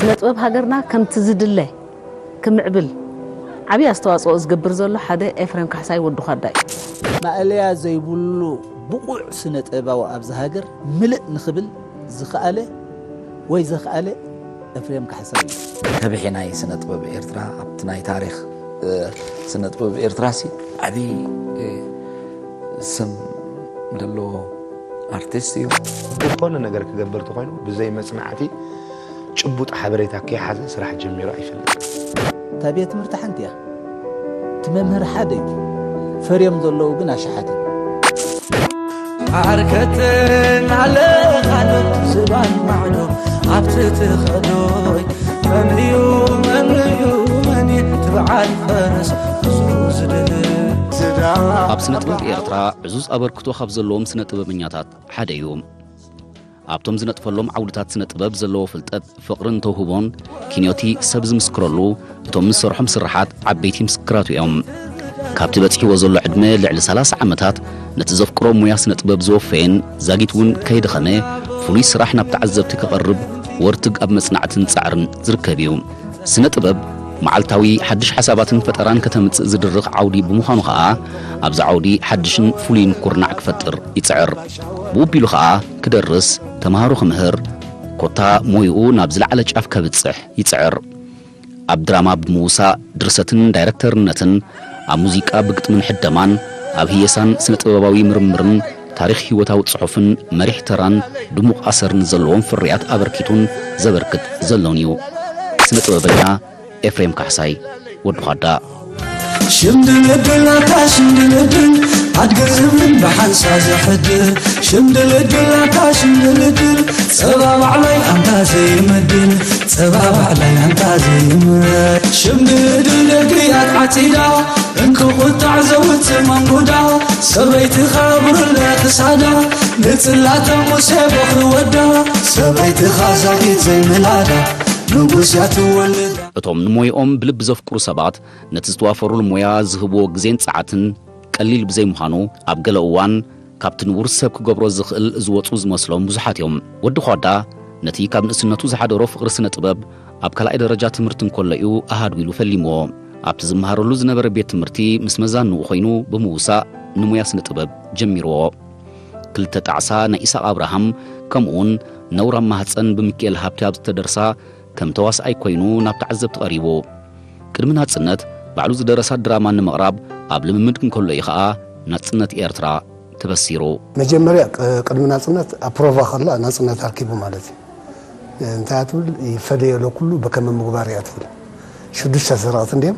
ስነ ጥበብ ሃገርና ከምቲ ዝድለ ክምዕብል ዓብዪ ኣስተዋፅኦ ዝገብር ዘሎ ሓደ ኤፍሬም ካሕሳይ ወዲ ኳዳ እዩ። ማእለያ ዘይብሉ ብቑዕ ስነ ጥበባዊ ኣብዚ ሃገር ምልእ ንኽብል ዝኸኣለ ወይ ዘኽኣለ ኤፍሬም ካሕሳይ እዩ። ከብሒ ናይ ስነ ጥበብ ኤርትራ ኣብቲ ናይ ታሪኽ ስነ ጥበብ ኤርትራ ሲ ዓብዪ ስም ዘለዎ ኣርቲስት እዩ። ዝኾነ ነገር ክገብር ተኾይኑ ብዘይ መፅናዕቲ ጭቡጥ ሓበሬታ ከይሓዘ ስራሕ ጀሚሩ ኣይፈልጥን። እታ ቤት ትምህርቲ ሓንቲ እያ። እቲ መምህር ሓደ እዩ። ፈርዮም ዘለዉ ግን ኣሽሓት እዮም። ዓርከተን ኣለኻዶ ዝባን ማዕዶ ኣብቲ ትኸዶይ መምልዩ መምልዩ መን ትብዓል ፈረስ ብዙ ዝድል ዝዳ ኣብ ስነ ጥበብ ኤርትራ ዕዙዝ ኣበርክቶ ካብ ዘለዎም ስነ ጥበበኛታት ሓደ እዩ። ኣብቶም ዝነጥፈሎም ዓውድታት ስነ ጥበብ ዘለዎ ፍልጠት፣ ፍቕርን ተውህቦን ኪንዮቲ ሰብ ዝምስክረሉ እቶም ንሰርሖም ስርሓት ዓበይቲ ምስክራቱ እዮም። ካብቲ በጺሕዎ ዘሎ ዕድመ ልዕሊ ሰላሳ ዓመታት ነቲ ዘፍቅሮ ሙያ ስነ ጥበብ ዝወፈየን ዛጊት እውን ከይደኸመ ፍሉይ ስራሕ ናብ ተዓዘብቲ ከቕርብ ወርትግ ኣብ መጽናዕትን ጻዕርን ዝርከብ እዩ። ስነ ጥበብ መዓልታዊ ሓድሽ ሓሳባትን ፈጠራን ከተምጽእ ዝድርኽ ዓውዲ ብምዃኑ ኸኣ ኣብዚ ዓውዲ ሓድሽን ፍሉይን ኩርናዕ ክፈጥር ይጽዕር። ብኡ ኣቢሉ ኸኣ ክደርስ፣ ተምሃሮ ክምህር፣ ኮታ ሞይኡ ናብ ዝለዓለ ጫፍ ከብጽሕ ይጽዕር። ኣብ ድራማ ብምውሳእ ድርሰትን ዳይረክተርነትን፣ ኣብ ሙዚቃ ብግጥምን ሕደማን፣ ኣብ ህየሳን ስነ ጥበባዊ ምርምርን ታሪኽ ህይወታዊ ጽሑፍን መሪሕ ተራን ድሙቕ ኣሰርን ዘለዎም ፍርያት ኣበርኪቱን ዘበርክት ዘሎን እዩ። ስነ ጥበበኛ ኤፍሬም ካሕሳይ ወዲ ዃዳ። ሽምድልድል ኣታ ሽምድልድል ኣድገ ዝብልን ብሓንሳ ዘሕድር ሽምድልድል ኣታ ሽምድልድል ጸባ ባዕላይ ኣንታ ዘይምድል ጸባ ባዕላይ ኣንታ ዘይምድል ሽምድልድል ደቂ ኣትዓጺዳ እንክቑጣዕ ዘውጽእ መንጉዳ ሰበይትኻ ብርለ ክሳዳ ንጽላተ ሙሴ በኽሪ ወዳ ሰበይትኻ ዛጊት ዘይምላዳ ንጉስ እያ ትወልድ። እቶም ንሞያኦም ብልቢ ዘፍቅሩ ሰባት ነቲ ዝተዋፈሩሉ ሞያ ዝህብዎ ግዜን ጸዓትን ቀሊል ብዘይምዃኑ፣ ኣብ ገለ እዋን ካብቲ ንቡር ሰብ ክገብሮ ዝኽእል ዝወጹ ዝመስሎም ብዙሓት እዮም። ወዲ ዃዳ ነቲ ካብ ንእስነቱ ዝሓደሮ ፍቕሪ ስነ ጥበብ ኣብ ካልኣይ ደረጃ ትምህርቲ እንከሎ እዩ ኣሃዱ ኢሉ ፈሊምዎ። ኣብቲ ዝመሃረሉ ዝነበረ ቤት ትምህርቲ ምስ መዛንኡ ኮይኑ ብምውሳእ ንሞያ ስነ ጥበብ ጀሚርዎ። ክልተ ጣዕሳ ናይ ኢሳቕ ኣብርሃም ከምኡውን ነውራም ማህጸን ብሚኪኤል ሃብቴ ኣብ ዝተደርሳ ከም ተዋስኣይ ኮይኑ ናብ ተዓዘብቲ ቀሪቡ። ቅድሚ ናጽነት ባዕሉ ዝደረሳ ድራማ ንምቕራብ ኣብ ልምምድ እንከሎ እዩ ኸኣ ናጽነት ኤርትራ ተበሲሩ። መጀመርያ ቅድሚ ናጽነት ኣብ ፕሮቫ ከላ ናጽነት ኣርኪቡ ማለት እዩ። እንታይ ትብል ይፈደዮ ኣሎ ኩሉ በከመ ምግባር እያ ትብል። ሽዱሽተ ሰረቕቲ እንድዮም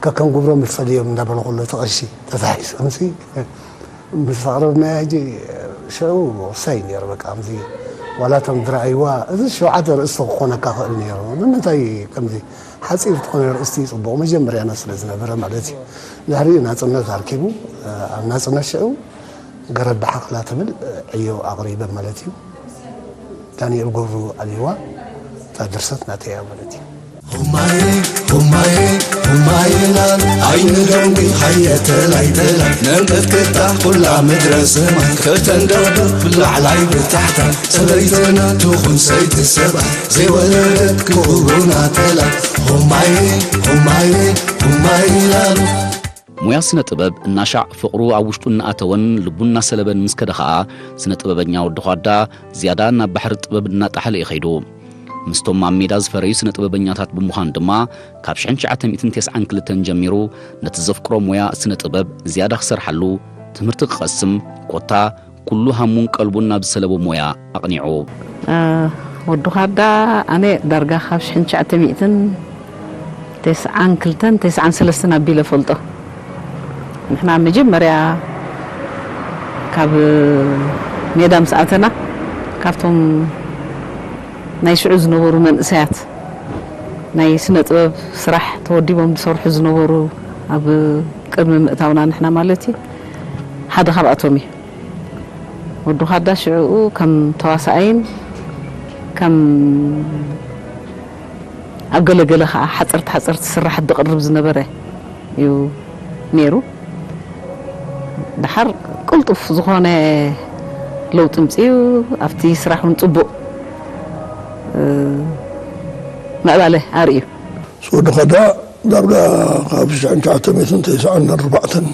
ከከም ግብሮም ይፈደዮም እንዳበለ ከሎ እቲ ቀሺ ተታሒሶምሲ ምስ ኣቕረብናዮ ሕጂ ሽዑ ወሳይ ነይሩ በቃ ከምዚ ዋላ እቶም ዝረኣይዋ እዚ ሸውዓተ ርእስቲ ክኾነካ ክእል ነይሩ ንምንታይ ከምዚ ሓፂር ዝኾነ ርእስቲ ፅቡቕ መጀመርያና ስለ ዝነበረ ማለት እዩ ድሕሪኡ ናፅነት ኣርኪቡ ኣብ ናፅነት ሽዑ ገረድ ብሓኽላ ትብል ዕዮ ኣቕሪበ ማለት እዩ ዳንኤል ገብሩ ኣልይዋ እታ ድርሰት ናተይ እያ ማለት እዩ። ሆማዬ ሆማዬ ሆማዬ ላል ዓይኒ ደንጉ ሃየ ተላይ ተላይ ነንቀጥቅጣ ኩላ ምድረ ሰማይ ከተንደርድር ብላዕላይ ብታሕታይ ሰበይትና ትኹን ሰይቲ ሰብኣይ ዘይወለደት ክብሩና ተላይ ሆማዬ ሆማዬ ሆማዬ ላል ሞያ ስነ ጥበብ እናሻዕ ፍቕሩ ኣብ ውሽጡ እናኣተወን ልቡ እናሰለበን ምስ ከደ ኸኣ፣ ስነ ጥበበኛ ወዲ ዃዳ ዝያዳ ናብ ባሕሪ ጥበብ እናጠሓለ እዩ ኸይዱ። ምስቶም ኣብ ሜዳ ዝፈረዩ ስነ ጥበበኛታት ብምዃን ድማ፣ ካብ ሽሕን ትሽዓተ ሚእትን ተስዓን ክልተን ጀሚሩ ነቲ ዘፍቅሮ ሞያ ስነ ጥበብ ዝያዳ ክሰርሓሉ፣ ትምህርቲ ክቐስም፣ ኮታ ኩሉ ሃሙን ቀልቡን ናብ ዝሰለቦ ሞያ ኣቕኒዑ። ወዲ ዃዳ ኣነ ዳርጋ ካብ ሽሕን ትሽዓተ ሚእትን ተስዓን ክልተን ተስዓን ሰለስተን ኣቢለ ፈልጦ ንሕና መጀመርያ ካብ ሜዳ ምስ ኣተና ካብቶም ናይ ሽዑ ዝነበሩ መንእሰያት ናይ ስነ ጥበብ ስራሕ ተወዲቦም ዝሰርሑ ዝነበሩ ኣብ ቅድሚ ምእታውና ንሕና ማለት እዩ ሓደ ካብኣቶም እዩ ወዲ ዃዳ ሽዕኡ ከም ተዋሳኣይን ከም ኣብ ገለገለ ከዓ ሓፀርቲ ሓፀርቲ ስራሕት ዝቕርብ ዝነበረ እዩ ነይሩ። ደሓር ቅልጡፍ ዝኾነ ለውጢ ምፅኡ ኣብቲ ስራሕ እውን ፅቡቕ ምዕባለ ኣርእዩ። ስወዲ ኸዳ ዳርጋ ካብ ሽሕን ትሽዓተ ሚእትን ተስዓን ኣርባዕተን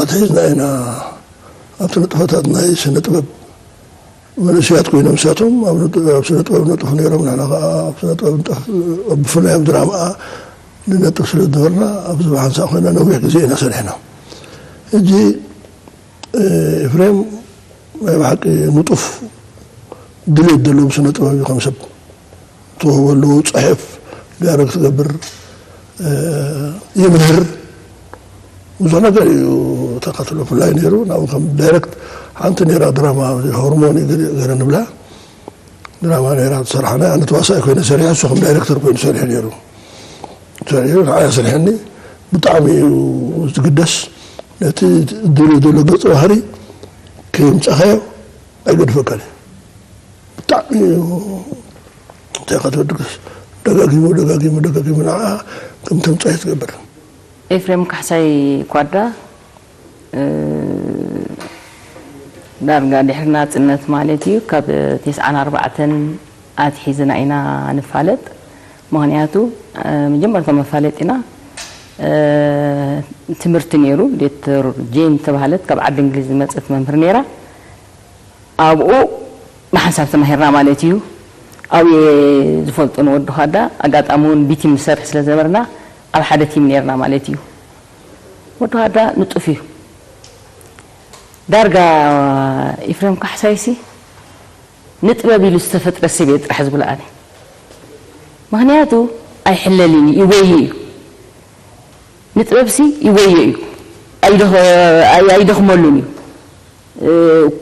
ኣትሒዝና ኢና ኣብቲ ንጥፈታት ናይ ስነ ጥበብ መንእሰያት ኮይኖም ንሳቶም ኣብ ንጥ- ኣብ ስነ ጥበብ ነጥፉ ነይሮም። ንሕና ከዓ ኣብ ስነ ጥበብ ንጠፍ- ብፍላይ ኣብ ድራማ ንነጥፍ ስለ ዝነበርና ኣብዚ ብሓንሳእ ኮይና ነዊሕ ግዜ ኢና ሰሪሕና። ሕጂ ኤፍሬም ናይ ብሓቂ ንጡፍ ድሌት ዘለዎ ስነ ጥበብ እዩ። ከም ሰብ ትወህቦ ኣለዎ። ፅሕፍ ዳይረክት ትገብር፣ ይምህር፣ ብዙሕ ነገር እዩ ተኸትሎ ፍላይ ነይሩ። ናብኡ ከም ዳይረክት ሓንቲ ነይራ ድራማ ሆርሞን ገለ ንብላ ድራማ ነይራ ዝሰርሓና። ኣነ ተዋሳኢ ኮይነ ሰሪሐ፣ እሱ ከም ዳይረክተር ኮይኑ ሰሪሑ ነይሩ። ሰሪሑ ንዓይ ኣስሪሐኒ። ብጣዕሚ እዩ ዝግደስ። ነቲ ዝደልዮ ዘሎ ገፀ ባህሪ ከየምፃኻዮ ኣይገድፈካን እዩ። ብጣዕሚ እዩ እንታይ ከተወድግስ ደጋጊሙ ደጋጊሙ ደጋጊሙ ንዓ ከም ተምፃዮ ትገብር። ኤፍሬም ካሕሳይ ኳዳ ዳርጋ ድሕሪ ናፅነት ማለት እዩ ካብ ተስዓን ኣርባዕተን ኣትሒዝና ኢና ንፋለጥ። ምኽንያቱ መጀመርታ መፋለጢና ትምህርቲ ነይሩ። ሌተር ጄን ተባህለት ካብ ዓዲ እንግሊዝ ዝመፀት መምህር ነይራ። ኣብኡ ብሓንሳብ ተማሂርና ማለት እዩ። ኣብየ ዝፈልጦ ንወዲ ኻዳ ኣጋጣሚ እውን ቢቲም ንሰርሕ ስለ ዝነበርና ኣብ ሓደ ቲም ነይርና ማለት እዩ። ወዲ ኻዳ ንጡፍ እዩ። ዳርጋ ኢፍሬም ካሕሳይሲ ንጥበብ ኢሉ ዝተፈጥረ ሰብ እየ ጥራሕ ዝብሎ ኣነ። ምኽንያቱ ኣይሕለልን እዩ፣ ይጎይ እዩ። ንጥበብሲ ይጎዮ እዩ፣ ኣይደኽ- ኣይ- ኣይደኽመሉን እዩ።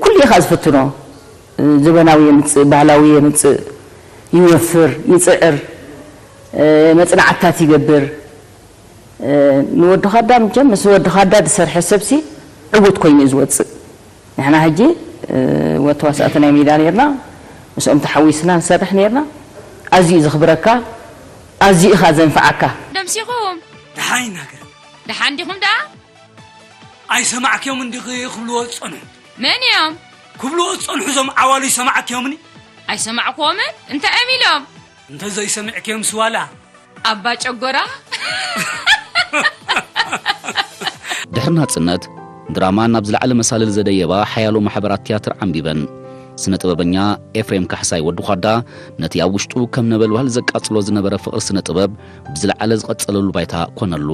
ኩሉ ኢኻ ዝፍትኖ። ዘበናዊ የምፅእ፣ ባህላዊ የምፅእ፣ ይወፍር፣ ይፅዕር፣ መፅናዕትታት ይገብር። ንወዲ ኻዳ ምቸም ምስ ወዲ ኻዳ ዝሰርሐ ሰብሲ ዕውት ኮይኑ እዩ ዝወፅእ። ንሕና ሕጂ ወተዋሳእቲ ናይ ሜዳ ነርና፣ ምስኦም ተሓዊስና ንሰርሕ ነርና። ኣዝዩ እዩ ዘኽብረካ፣ ኣዝዩ ኢኻ ዘንፍዓካ። ደምሲኹም ደሓን ይናገር። ደሓን ዲኹም ደኣ? ኣይሰማዕክዮምን ዲኺ ክብልዎ ዝጸንሑ? መን እዮም? ክብልዎ ዝጸንሑ እዞም ዓዋሉ ይሰማዕክዮምኒ? ኣይሰማዕክዎምን? እንታይ እዮም ኢሎም? እንተዘይሰሚዕክዮምሲ ዋላ ኣባ ጨጎራ። ድሕሪ ናጽነት፣ ድራማ ናብ ዝለዓለ መሳልል ዘደየባ ሓያሎ ማሕበራት ትያትር ዓምቢበን። ስነ ጥበበኛ ኤፍሬም ካሕሳይ ወዲ ዃዳ ነቲ ኣብ ውሽጡ ከም ነበልባል ዘቃጽሎ ዝነበረ ፍቕሪ ስነ ጥበብ ብዝለዓለ ዝቐጸለሉ ባይታ ኮነሉ።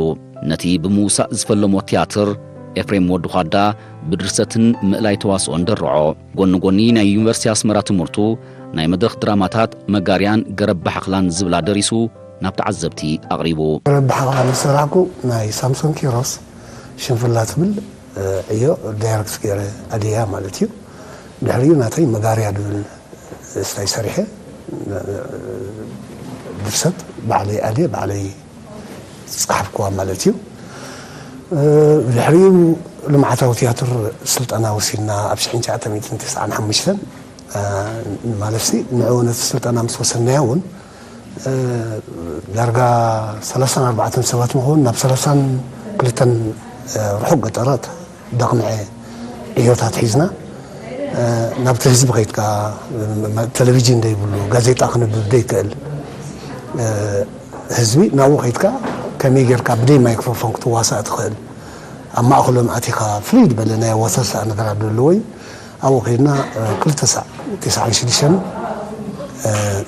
ነቲ ብምውሳእ ዝፈለሞ ትያትር፣ ኤፍሬም ወዲ ዃዳ ብድርሰትን ምእላይ ተዋስኦን ደርዖ። ጎኒ ጎኒ ናይ ዩኒቨርሲቲ ኣስመራ ትምህርቱ፣ ናይ መድረኽ ድራማታት መጋርያን ገረብ ባሕኽላን ዝብላ ደሪሱ ናብ ተዓዘብቲ ኣቕሪቡ። ገረብ ባሕኽላ ምስ ሰራሕኩ፣ ናይ ሳምሶን ኪሮስ ሽንፍላ ትብል ዕዮ ዳይረክት ገይረ ኣድያ ማለት እዩ። ድሕሪኡ ናተይ መጋርያ ዝብል ስታይ ሰሪሐ፣ ድርሰት ባዕለይ ኣልየ ባዕለይ ዝጸሓፍክዋ ማለት እዩ። ብድሕሪኡ ልምዓታዊ ትያትር ስልጠና ወሲድና ኣብ ሽሕን ትሽዓተ ሚእትን ተስዓን ሓሙሽተን፣ ማለትሲ ንዕኡ ነቲ ስልጠና ምስ ወሰድናዮ እውን ዳርጋ ሰላሳን ኣርባዕተን ሰባት ንኸውን ናብ ሰላሳን ክልተን ርሑቕ ገጠራት ዳቕምዐ ዕዮታት ሒዝና፣ ናብቲ ህዝቢ ከይድካ፣ ቴሌቪዥን ዘይብሉ፣ ጋዜጣ ክንብብ ዘይክእል ህዝቢ ናብኡ ከይድካ ከመይ ጌርካ ብደይ ማይክሮፎን ክትዋሳእ ትኽእል፣ ኣብ ማእኸሎም ኣቲኻ ፍልይ ዝበለ ናይ ኣዋሳስኣ ነገራት ዘለዎ እዩ። ኣብኡ ከይድና ክልተ ሳዕ፣ ተስዓን ሽዱሽተን፣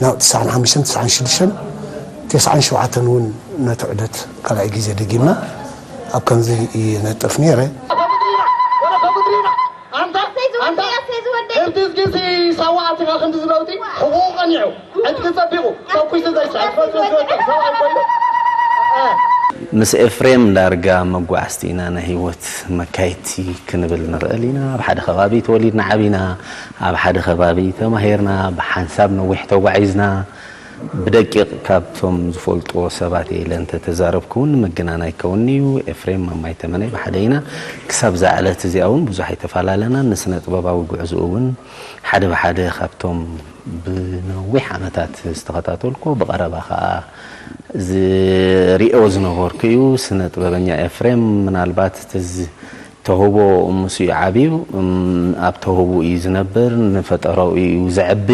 ናብ ተስዓን ሓሙሽተን፣ ተስዓን ሽዱሽተን፣ ተስዓን ሸውዓተን እውን ነቲ ዑደት ካልኣይ ግዜ ደጊምና ኣብ ከምዚ ይነጥፍ ነይረ። ሳዋ ኣቲኻ ክንዲ ዝለውጢ ሕቑቑ ቀኒዑ ዕጥቂ ጸቢቑ ተኩሱ ዘይስዕር ፈትሪ ዝወድቕ ሰብኣይ ኮይኑ ምስ ኤፍሬም ዳርጋ መጓዓዝቲ ኢና፣ ናይ ህይወት መካየድቲ ክንብል ንኽእል ኢና። ኣብ ሓደ ከባቢ ተወሊድና ዓቢና፣ ኣብ ሓደ ከባቢ ተማሂርና፣ ብሓንሳብ ነዊሕ ተጓዒዝና። ብደቂቕ ካብቶም ዝፈልጥዎ ሰባት እየ ኢለ እንተተዛረብኩ እውን ንምግናን ኣይከውንን'ዩ። ኤፍሬም ማማይ ተመነይ ብሓደ ኢና። ክሳብ እዛ ዕለት እዚኣ እውን ብዙሕ ኣይተፈላለናን። ንስነ ጥበባዊ ጉዕዞኡ እውን ሓደ ብሓደ ካብቶም ብነዊሕ ዓመታት ዝተኸታተልኩዎ ብቐረባ ከኣ ዝርእዮ ዝነበርኩ እዩ። ስነ ጥበበኛ ኤፍሬም ምናልባት እቲ ተውህቦ ምስኡ እዩ ዓብዩ። ኣብ ተውህቦኡ እዩ ዝነብር፣ ንፈጠራኡ እዩ ዘዕቢ።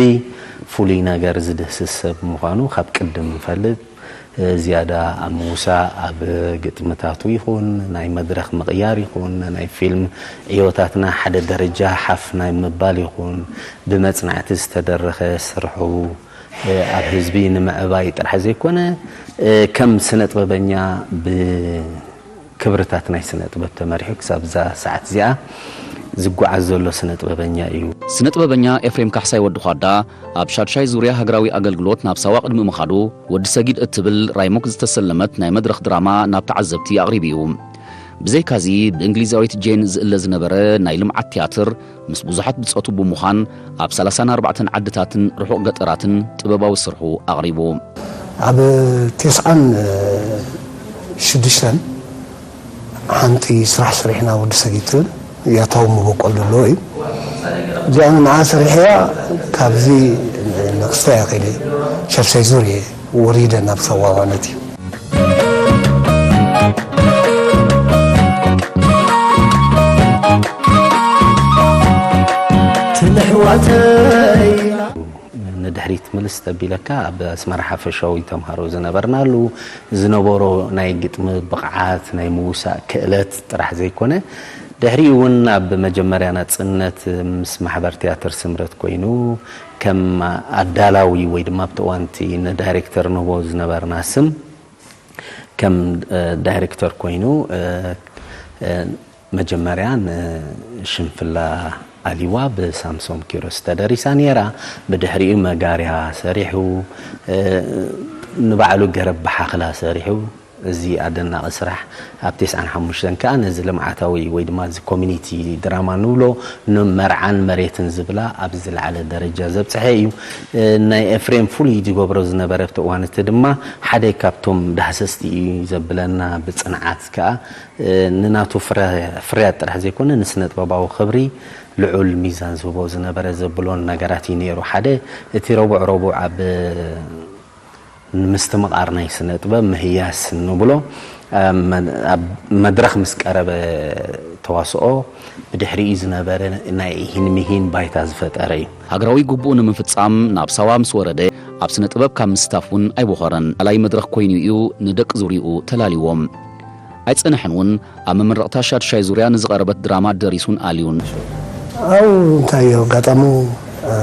ፍሉይ ነገር ዝድህስስ ሰብ ምዃኑ ካብ ቅድም ንፈልጥ። ዝያዳ ኣብ ምውሳእ፣ ኣብ ግጥምታቱ ይኹን፣ ናይ መድረኽ ምቕያር ይኹን፣ ናይ ፊልም ዕዮታትና ሓደ ደረጃ ሓፍ ናይ ምባል ይኹን፣ ብመጽናዕቲ ዝተደረኸ ስርሑ፣ ኣብ ህዝቢ ንምዕባይ ጥራሕ ዘይኮነ፣ ከም ስነ ጥበበኛ ብ ክብርታት ናይ ስነ ጥበብ ተመሪሑ ክሳብ እዛ ሰዓት እዚኣ ዝጓዓዝ ዘሎ ስነ ጥበበኛ እዩ። ስነ ጥበበኛ ኤፍሬም ካሕሳይ ወዲ ኳዳ ኣብ ሻድሻይ ዙርያ ሃገራዊ ኣገልግሎት ናብ ሳዋ ቅድሚ ምኻዱ፣ ወዲ ሰጊድ እትብል ራይሞክ ዝተሰለመት ናይ መድረኽ ድራማ ናብ ተዓዘብቲ ኣቕሪቡ እዩ። ብዘይካዚ፣ ብእንግሊዛዊት ጄን ዝእለ ዝነበረ ናይ ልምዓት ትያትር፣ ምስ ብዙሓት ብጾቱ ብምዃን ኣብ ሰላሳን ኣርባዕተን ዓድታትን ርሑቕ ገጠራትን ጥበባዊ ስርሑ ኣቕሪቡ። ኣብ ተስዓን ሽዱሽተን ሓንቲ ስራሕ ሰሪሕና፣ ወዲ ሰጊድ ትብል ያታው መበቆል ዘለዎ እዩ። እዚኣ ንዓ ሰሪሐያ ካብዚ ንክስታይ ከይደ ሸርሻይ ዙር እየ ወሪደ ናብ ሰዋ ማለት እዩ። ትንሕዋተይ ንድሕሪት ምልስ ተቢለካ ኣብ ኣስመራ ሓፈሻዊ ተምሃሮ ዝነበርናሉ ዝነበሮ ናይ ግጥሚ ብቕዓት፣ ናይ ምውሳእ ክእለት ጥራሕ ዘይኮነ፣ ድሕሪኡ እውን ኣብ መጀመርያ ናጽነት ምስ ማሕበር ትያትር ስምረት ኮይኑ ከም ኣዳላዊ ወይ ድማ ኣብቲ እዋንቲ ንዳይሬክተር ንህቦ ዝነበርና ስም ከም ዳይሬክተር ኮይኑ መጀመርያ ንሽንፍላ ኣሊዋ ብሳምሶም ኪሮስ ተደሪሳ ነይራ። ብድሕሪኡ መጋርያ ሰሪሑ፣ ንባዕሉ ገረብ ብሓኽላ ሰሪሑ። እዚ ኣደናቒ ስራሕ ኣብ ተስዓን ሓሙሽተን ከኣ ነዚ ልምዓታዊ ወይ ድማ እዚ ኮሚኒቲ ድራማ ንብሎ ንመርዓን መሬትን ዝብላ ኣብ ዝለዓለ ደረጃ ዘብጽሐ እዩ። ናይ ኤፍሬም ፍሉይ ዝገብሮ ዝነበረ ኣብቲ እዋን እቲ ድማ ሓደ ካብቶም ዳህሰስቲ እዩ ዘብለና ብጽንዓት ከኣ ንናቱ ፍረ-፣ ፍርያት ጥራሕ ዘይኮነ ንስነ ጥበባዊ ክብሪ ልዑል ሚዛን ዝህቦ ዝነበረ ዘብሎን ነገራት እዩ ነይሩ። ሓደ እቲ ረቡዕ ረቡዕ ኣብ ንምስትምቓር ናይ ስነ ጥበብ ምህያስ ንብሎ ኣብ መ-፣ ኣብ መድረኽ ምስ ቀረበ ተዋስኦ ብድሕሪኡ ዝነበረ ናይ ኢሂን ምሂን ባይታ ዝፈጠረ እዩ። ሃገራዊ ግቡኡ ንምፍጻም ናብ ሳዋ ምስ ወረደ ኣብ ስነ ጥበብ ካብ ምስታፍ እውን ኣይቦኸረን። ኣላይ መድረኽ ኮይኑ እዩ ንደቂ ዙርይኡ ተላልዎም። ኣይጸንሐን እውን ኣብ መመረቕታ ሻድሻይ ዙርያ ንዝቐረበት ድራማ ደሪሱን ኣልዩን። ኣብኡ እንታይ እዩ ኣጋጣሙ፣ እ፣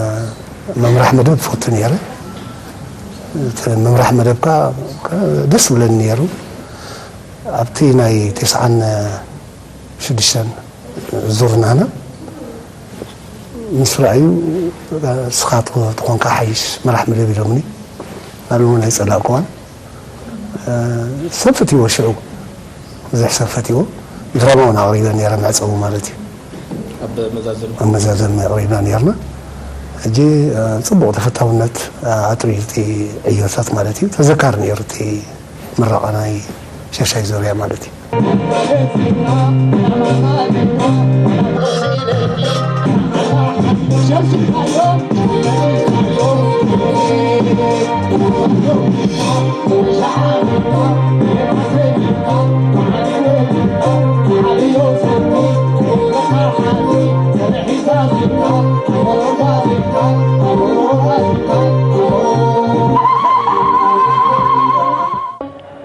ምምራሕ መደብ ፈቱ ነይረ። እቲ ምምራሕ መደብ ከኣ ደስ ብለኒ ነይሩ። ኣብቲ ናይ ተስዓን ሽዱሽተን ዙር ናህና ምስ ረኣዩ፣ "እስኻ ተኾንካ ሓይሽ መራሕ መደብ" ኢሎምኒ። ኣነ እውን ኣይጸላእኩዋን። እ፣ ሰብ ፈትይዎ ሽዑ። ብዙሕ ሰብ ፈትይዎ። ድራማ እውን ኣቕሪበ ነይረ መዕጸዊ ማለት እዩ። ኣብ መዛዘሚ። ኣብ መዛዘሚ ኣቕሪብና ነይርና። ሕጂ፣ እ፣ ጽቡቕ ተፈታውነት፣ እ፣ ኣጥርዩ እቲ ዕዮታት ማለት እዩ። ተዘካሪ ነይሩ እቲ ምረቓ ናይ ሸሻይ ዙርያ ማለት እዩ።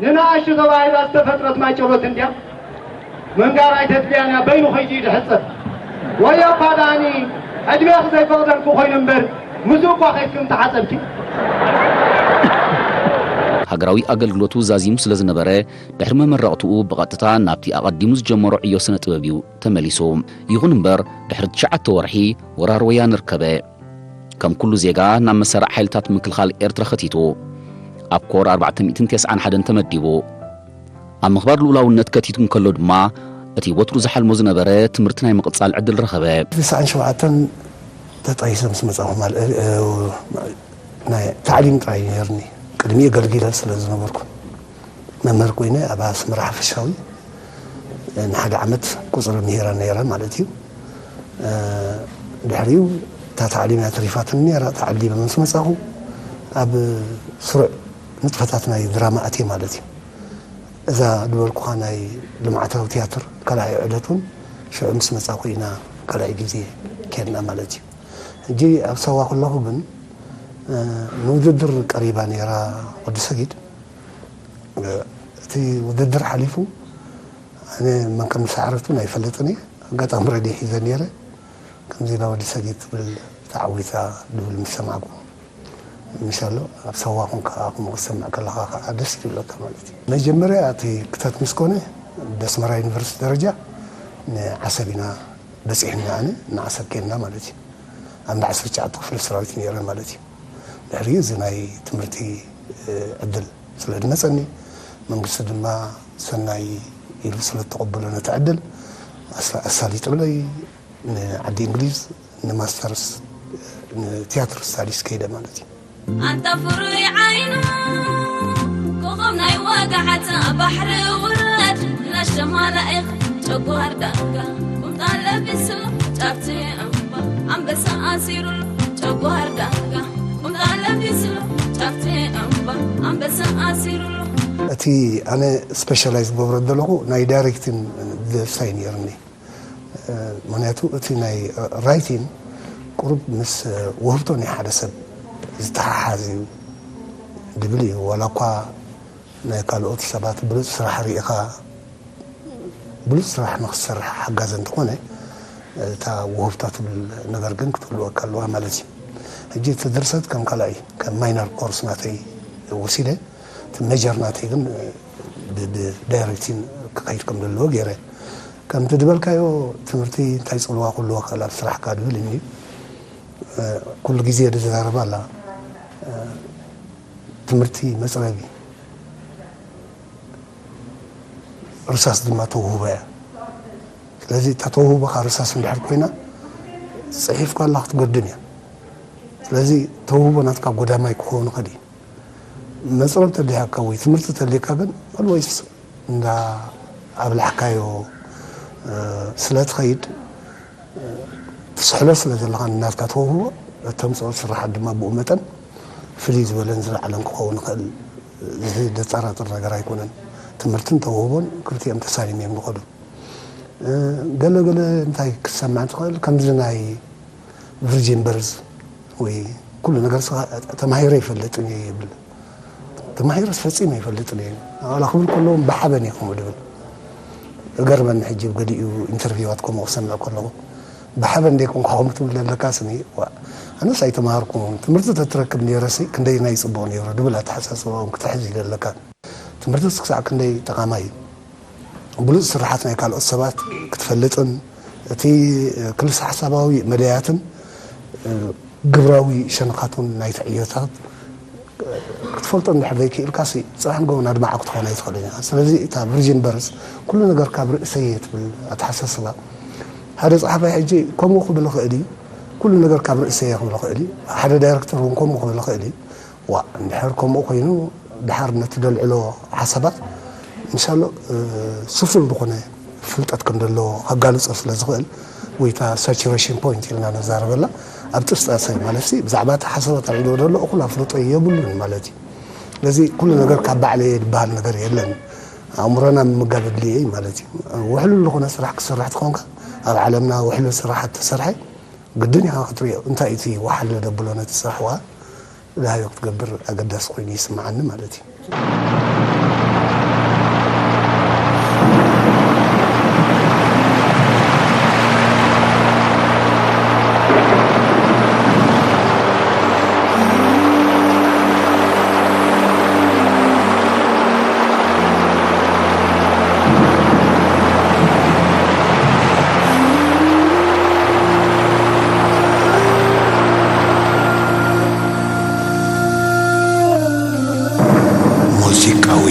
ንንኣሽቱ ተባሂላ ዝተፈጥረት ማይ ጨሎት እንድያ። ምንጋር ኣይተድልያን እያ፣ በይኑ ከይዱ እዩ ዝሕጸብ። ወይ ኣባ ዳኒ፣ ዕድሜኺ ዘይፈቕደልኪ ኮይኑ እምበር፣ ምስኡ እኳ ከይድኪ ምተሓጸብኪ። ሃገራዊ ኣገልግሎቱ ዛዚሙ ስለ ዝነበረ፣ ድሕሪ መመረቕትኡ ብቐጥታ ናብቲ ኣቐዲሙ ዝጀመሮ ዕዮ ስነ ጥበብ እዩ ተመሊሱ። ይኹን እምበር፣ ድሕሪ ትሽዓተ ወርሒ ወራር ወያነ ርከበ። ከም ኩሉ ዜጋ ናብ መሰረዕ ሓይልታት ምክልኻል ኤርትራ ኸቲቱ። ኣብ ኮር ኣርባዕተ ሚእትን ተስዓን ሓደን ተመዲቡ። ኣብ ምኽባር ልኡላውነት ከቲቱ እንከሎ ድማ፣ እቲ ወትሩ ዝሓልሞ ዝነበረ ትምህርቲ ናይ ምቕጻል ዕድል ረኸበ። ተስዓን ሸውዓተን ተጣይሰ ምስ መጻኹ ማል-፣ እ፣ ናይ ታዕሊም ጥራይ ነይርኒ። ቅድሚኡ ኣገልጊለ ስለ ዝነበርኩ፣ መምህር ኮይነ ኣብ ኣስመራ ሓፈሻዊ ንሓደ ዓመት ቁጽሪ ምሂረ ነይረ ማለት እዩ። እ፣ ድሕሪኡ እታ ታዕሊም እያ ተሪፋትኒ ነይራ። ተዓሊመ ምስ መጻኹ ኣብ ስሩዕ ንጥፈታት ናይ ድራማ ኣትየ ማለት እዩ። እዛ ዝበልኩኻ ናይ ልምዓታዊ ትያትር ካልኣይ ዕለት እውን ሽዑ ምስ መጻኹ ኢና ካልኣይ ግዜ ኬድና ማለት እዩ። ሕጂ ኣብ ሳዋ ከለኹ ግን ንውድድር ቀሪባ ነይራ ወዲ ሰጊድ። እቲ ውድድር ሓሊፉ ኣነ መን ከም ዝሰዓረት እውን ኣይፈልጥን እየ። ኣጋጣሚ ረድዮ ሒዘ ነይረ። ከምዚ ኢላ ወዲ ሰጊድ ትብል ተዓዊታ ድብል ምስ ሰማዕኩ፣ ምሻሎ ኣብ ሳዋ ኮንካ ከምኡ ክትሰምዕ ከለኻ ከዓ ደስ ይብለካ ማለት እዩ። መጀመርያ እቲ ክተት ምስ ኮነ ብኣስመራ ዩኒቨርሲቲ ደረጃ ንዓሰብ ኢና በፂሕና፣ ኣነ ንዓሰብ ኬድና ማለት እዩ። ኣብ እንዳ ዓሰርተ ትሽዓተ ክፍለ ሰራዊት ነይረ ማለት እዩ። ድሕሪኡ እዚ ናይ ትምህርቲ ዕድል ስለ ዝመፀኒ፣ መንግስቲ ድማ ሰናይ ኢሉ ስለ ዝተቐበሎ ነቲ ዕድል ኣሳ- ኣሳሊጡለይ ንዓዲ እንግሊዝ ንማስተርስ ንቲያትር ስታዲስ ከይደ ማለት እዩ። ኣንታ ፍሩይ ዓይኑ ኮኸብ ናይ ወጋዕታ ባሕሪ ውረድ፣ ንነሸ ማላኢኽ ጨጓር ዳንጋ ቁምጣ ለቢስሉ ጫፍቲ እምባ ኣንበሳ ኣሲሩሉ ጨጓር ዳንጋ ቁምጣ ለቢስሉ ጫፍቲ እምባ ኣንበሳ ኣሲሩሉ። እቲ ኣነ ስፔሻላይዝ ገብረ ዘለኹ ናይ ዳይሬክቲን ደሳይ ነይርኒ። ምክንያቱ እቲ ናይ ራይቲን ቁሩብ ምስ ውህብቶ ናይ ሓደ ሰብ ዝተሓሓዝ እዩ ድብል እዩ። ዋላ እኳ ናይ ካልኦት ሰባት ብሉፅ ስራሕ ርኢኻ ብሉፅ ስራሕ ንክትሰርሕ ሓጋዘ እንተኾነ፣ እታ ውህብቶ ትብል ነገር ግን ክትህልወካ ኣለዋ ማለት እዩ። ሕጂ እቲ ድርሰት ከም ካልኣይ ከም ማይነር ኮርስ ናተይ ወሲደ፣ እቲ ሜጀር ናተይ ግን ብ- ብዳይሬክቲን ክኸይድ ከም ዘለዎ ገይረ። ከምቲ ዝበልካዮ ትምህርቲ እንታይ ፅልዋ ክህልዎ ክእል ኣብ ስራሕካ ድብል እኒ ኩሉ ግዜ ዝዛረባ ኣላ። ትምህርቲ መፅረቢ ርሳስ ድማ ተውህቦ እያ። ስለዚ እታ ተውህቦኻ ርሳስ እንድሕር ኮይና ፅሒፍካ ኣላ ክትጎድን እያ። ስለዚ ተውህቦ ናትካ ጎዳማይ ክኸውን ይኽእል እዩ። መፅረብ ተሊሃካ ወይ ትምህርቲ ተሊካ ግን ኣልወይስ እንዳ ኣብላሕካዮ ስለ ትኸይድ ትስሕሎ ስለ ዘለኻ ናትካ ተውህቦ እተምፅኦ ስራሓት ድማ ብኡ መጠን ፍልይ ዝበለን ዝለዓለን ክኸውን ይኽእል። እዚ ዘጠራጥር ነገር ኣይኮነን። ትምህርትን ተውህቦን ክልቲኦም ተሳሊም እዮም ዝኸዱ። ገለ ገለ እንታይ ክትሰምዕ ትኽእል ከምዚ ናይ ቪርጂን በርዝ ወይ ኩሉ ነገር ተማሂረ ይፈልጥን እየ ይብል። ተማሂረስ ፈጺመ ይፈልጥን እየ። ዋላ ክብል ከለዎም ብሓበን እየ ከምኡ ድብል። እገርመኒ ሕጂ ኣብ ገሊኡ ኢንተርቪዋት ከምኡ ክሰምዕ ከለኹ ብሓበን ደይኮንኩ ከምኡ ትብል ዘለካ ስኒ ኣነስ ኣይተማሃርኩን ትምህርቲ ተትረክብ ነይረሲ ክንደይ ናይ ጽቡቕ ነይሩ ድብል ኣተሓሳስባኦም ክትሕዝ ይደለካ። ትምህርትስ ክሳዕ ክንደይ ጠቓማይ እዩ። ብሉጽ ስርሓት ናይ ካልኦት ሰባት ክትፈልጥን እቲ ክልሰ ሓሳባዊ መዳያትን ግብራዊ ሸነኻቱን ናይቲ ዕዮታት ክትፈልጦ እንድሕር ዘይክኢልካ ሲ ፅባሕ ንጎ ኣድማዒ ክትኾን ኣይትኽእልን ኢኻ። ስለዚ እታ ቪርጂን በርስ ኩሉ ነገር ካብ ርእሰይ እየ ትብል ኣተሓሳስባ ሓደ ፀሓፋይ ሕጂ ከምኡ ክብል ይኽእል እዩ። ኩሉ ነገር ካብ ርእሰይ እየ ክብል ይኽእል እዩ። ሓደ ዳይረክተር እውን ከምኡ ክብል ይኽእል እዩ። ዋ እንድሕር ከምኡ ኮይኑ ድሓር ነቲ ደልዕሎ ሓሳባት ምሻሎ ስፉል ዝኾነ ፍልጠት ከም ዘለዎ ከጋልጾ ስለ ዝኽእል ወይ እታ ሳቹሬሽን ፖይንት ኢልና ንዛረበላ ኣብ ጥስጣሰ ማለት ሲ ብዛዕባ እቲ ሓሳባት ኣልዕልዎ ዘሎ እኹል ኣፍልጦ የብሉን ማለት እዩ። ስለዚ ኩሉ ነገር ካብ ባዕለየ ዝበሃል ነገር የለን። ኣእምሮና ምምጋብ ኣድልየ እዩ ማለት እዩ። ውሕሉል ዝኾነ ስራሕ ክሰርሕ ትኾንካ ኣብ ዓለምና ውሕሉል ስራሓት ተሰርሐ ግድን ኢኻ ክትሪኦ እንታይ እቲ ወሓለ ደብሎ ነቲ ስራሕ ዋ ላሃዮ ክትገብር ኣገዳሲ ኮይኑ ይስምዓኒ ማለት እዩ። ሙዚቃዊ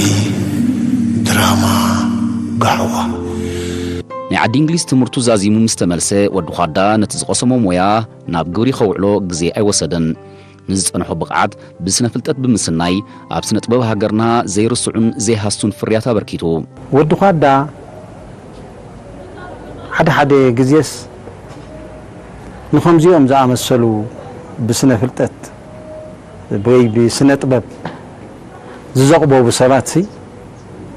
ድራማ ጋዕዋ። ናይ ዓዲ እንግሊዝ ትምህርቱ ዛዚሙ ምስ ተመልሰ፣ ወዲ ዃዳ ነቲ ዝቐሰሞ ሞያ ናብ ግብሪ ከውዕሎ ግዜ ኣይወሰደን። ንዝጸንሖ ብቕዓት ብስነ ፍልጠት ብምስናይ፣ ኣብ ስነ ጥበብ ሃገርና ዘይርስዑን ዘይሃስቱን ፍርያት ኣበርኪቱ። ወዲ ዃዳ ሓደ ሓደ ግዜስ ንኸምዚኦም ዝኣመሰሉ ብስነ ፍልጠት ወይ ብስነ ጥበብ ዝዘቕበቡ ሰባትሲ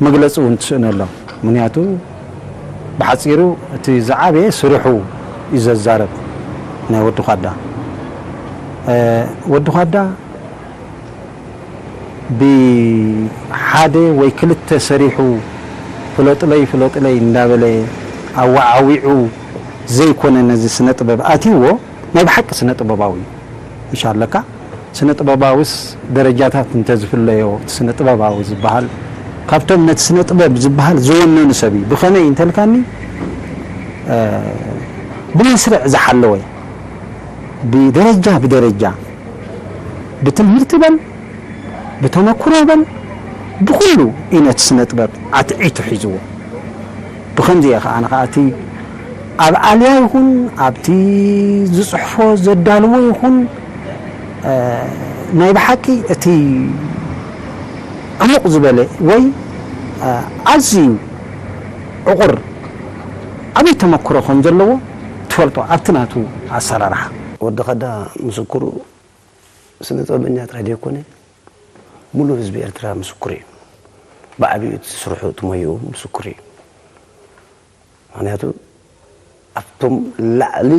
መግለጺ እውን ትስእነሎም። ምኽንያቱ ብሓጺሩ እቲ ዝዓበየ ስርሑ እዩ ዘዛረብ ናይ ወዲ ዃዳ። እ፣ ወዲ ዃዳ ብሓደ ወይ ክልተ ሰሪሑ ፍለጥለይ ፍለጥለይ እንዳበለ ኣወዓዊዑ ዘይኮነ ነዚ ስነ ጥበብ ኣትይዎ ናይ ብሓቂ ስነ ጥበባዊ እዩ። ምሽ ኣለካ ስነ ጥበባውስ ደረጃታት እንተዝፍለዮ እቲ ስነ ጥበባዊ ዝበሃል ካብቶም ነቲ ስነ ጥበብ ዝበሃል ዝወነኑ ሰብ እዩ። ብኸመይ እንተልካኒ ብመስርዕ ዝሓለወ ብደረጃ ብደረጃ ብትምህርቲ በል ብተመክሮ በል ብኩሉ እዩ ነቲ ስነ ጥበብ ኣትዒቱ ሒዝዎ። ብኸምዚ እየ ከዓ ንኸዓ እቲ ኣብ ኣልያ ይኹን ኣብቲ ዝፅሕፎ ዘዳልዎ ይኹን ናይ ብሓቂ እቲ ዕሙቕ ዝበለ ወይ ኣዝዩ ዕቑር ዓብዪ ተመክሮ ከም ዘለዎ ትፈልጦ ኣብቲ ናቱ ኣሰራርሓ። ወዲ ኸዳ ምስክሩ ስነ ጥበበኛ ጥራይ ደይኮነ ሙሉእ ህዝቢ ኤርትራ ምስክሩ እዩ። ብዓቢኡ እቲ ስርሑ እቲ ሞይኡ ምስክሩ እዩ። ምኽንያቱ ኣብቶም ላዕሊ